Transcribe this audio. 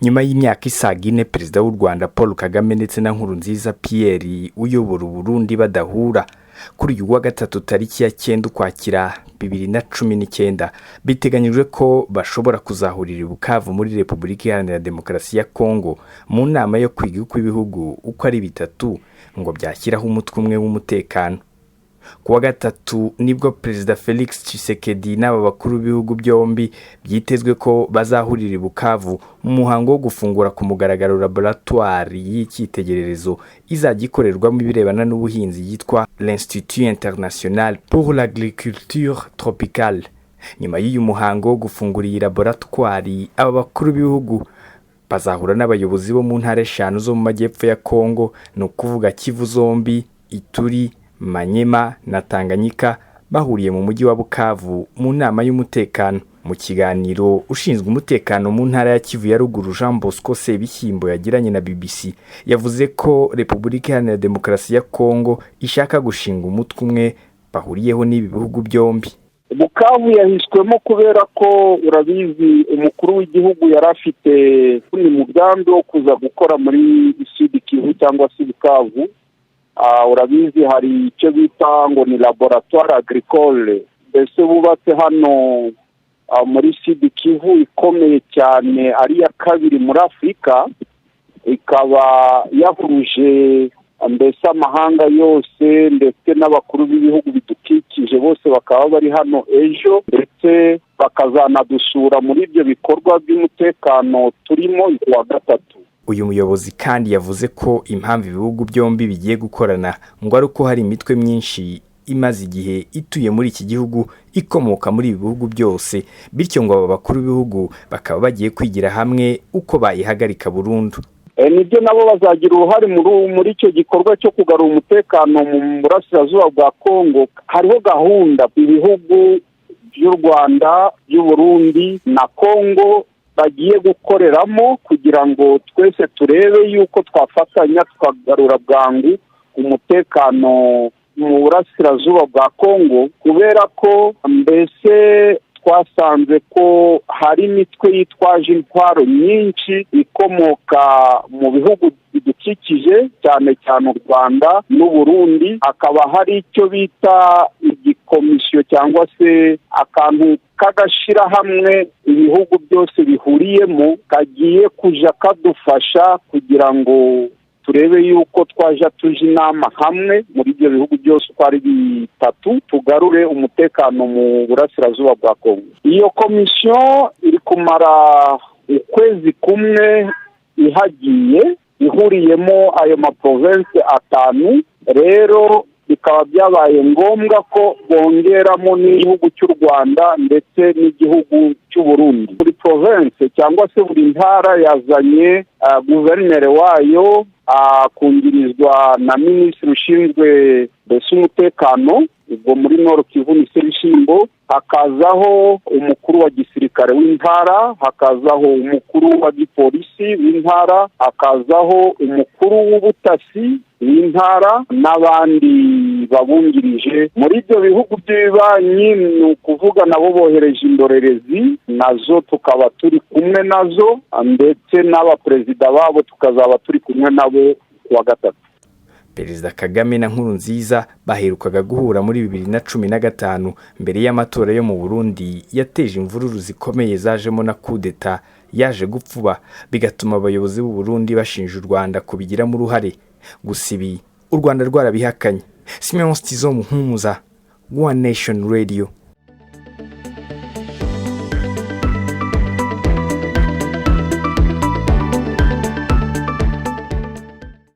Nyuma y'imyaka isaga 4, Perezida w'u Rwanda Paul Kagame ndetse na Nkurunziza Pierre uyobora Uburundi badahura, kuri uyu wa gatatu tariki ya 9 Ukwakira 2019 biteganyijwe ko bashobora kuzahurira i Bukavu muri Repubulika Iharanira Demokarasi ya Kongo mu nama yo kwiga uko ibihugu uko ari bitatu ngo byashyiraho umutwe umwe w'umutekano. Ku wa gatatu nibwo Perezida Felix Tshisekedi n'aba bakuru b'ibihugu byombi byitezwe ko bazahurira i Bukavu mu muhango wo gufungura ku mugaragaro laboratoire y'icyitegererezo izajya ikorerwamo ibirebana n'ubuhinzi yitwa l'Institut International pour l'Agriculture Tropicale. Nyuma y'uyu muhango wo gufungura iyi laboratoire, aba bakuru b'ibihugu bazahura n'abayobozi bo mu ntara eshanu zo mu majyepfo ya Kongo, ni ukuvuga Kivu zombi, Ituri, Manyema na Tanganyika, bahuriye mu mujyi wa Bukavu mu nama y'umutekano. Mu kiganiro ushinzwe umutekano mu ntara ya Kivu ya Ruguru, Jean Bosco Sebishyimbo, yagiranye na BBC, yavuze ko Repubulika Iharanira Demokarasi ya Kongo ishaka gushinga umutwe umwe bahuriyeho n'ibi bihugu byombi. Bukavu yahiswemo kubera ko urabizi umukuru w'igihugu yari afite umugambi wo kuza gukora muri Sud Kivu cyangwa se Bukavu. Urabizi hari icyo bita ngo ni laboratoire agricole, mbese bubatse hano muri Sud Kivu ikomeye cyane, ari iya kabiri muri Afurika, ikaba yahuje mbese amahanga yose ndetse n'abakuru b'ibihugu bidukikije bose bakaba bari hano ejo, ndetse bakazanadusura muri ibyo bikorwa by'umutekano turimo ku wa gatatu. Uyu muyobozi kandi yavuze ko impamvu ibihugu byombi bigiye gukorana ngo ari uko hari imitwe myinshi imaze igihe ituye muri iki gihugu ikomoka muri ibi bihugu byose, bityo ngo aba bakuru b'ibihugu bakaba bagiye kwigira hamwe uko bayihagarika burundu. Nibyo, nabo bazagira uruhare muri icyo gikorwa cyo kugarura umutekano mu burasirazuba bwa Kongo. Hariho gahunda ibihugu by'u Rwanda, by'u Burundi na Kongo bagiye gukoreramo kugira ngo twese turebe yuko twafatanya tukagarura bwangu umutekano mu burasirazuba bwa Kongo, kubera ko mbese twasanze ko hari imitwe yitwaje intwaro nyinshi ikomoka mu bihugu bidukikije, cyane cyane u Rwanda n'u Burundi. Hakaba hari icyo bita igikomisiyo cyangwa se akantu k'agashyirahamwe ibihugu byose bihuriyemo, kagiye kuja kadufasha kugira ngo turebe yuko twaja tuja inama hamwe muri ibyo bihugu byose uko ari bitatu, tugarure umutekano mu burasirazuba bwa Kongo. Iyo komisiyo iri kumara ukwezi kumwe ihagiye, ihuriyemo ayo maprovensi atanu. Rero bikaba byabaye ngombwa ko bongeramo n'igihugu cy'u Rwanda ndetse n'igihugu cy'u Burundi. Buri province cyangwa se buri ntara yazanye guverineri wayo, akungirizwa na minisitiri ushinzwe mbese umutekano. Ubwo muri Nord Kivu ni Sebishyimbo, hakazaho umukuru wa gisirikare w'intara, hakazaho umukuru wa gipolisi w'intara, hakazaho umukuru w'ubutasi w'intara n'abandi babungirije. Muri ibyo bihugu by'ibibanyi, ni ukuvuga nabo bohereje indorerezi, nazo tukaba turi kumwe nazo, ndetse n'abaperezida babo tukazaba turi kumwe nabo ku wa gatatu. Perezida Kagame na Nkurunziza baherukaga guhura muri 2015 mbere y'amatora yo mu Burundi yateje imvururu zikomeye zajemo na kudeta yaje gupfuba, bigatuma abayobozi b'u Burundi bashinja u Rwanda kubigiramo uruhare. Gusa ibi u Rwanda rwarabihakanye. Simeon Stizo Muhumuza, One Nation Radio.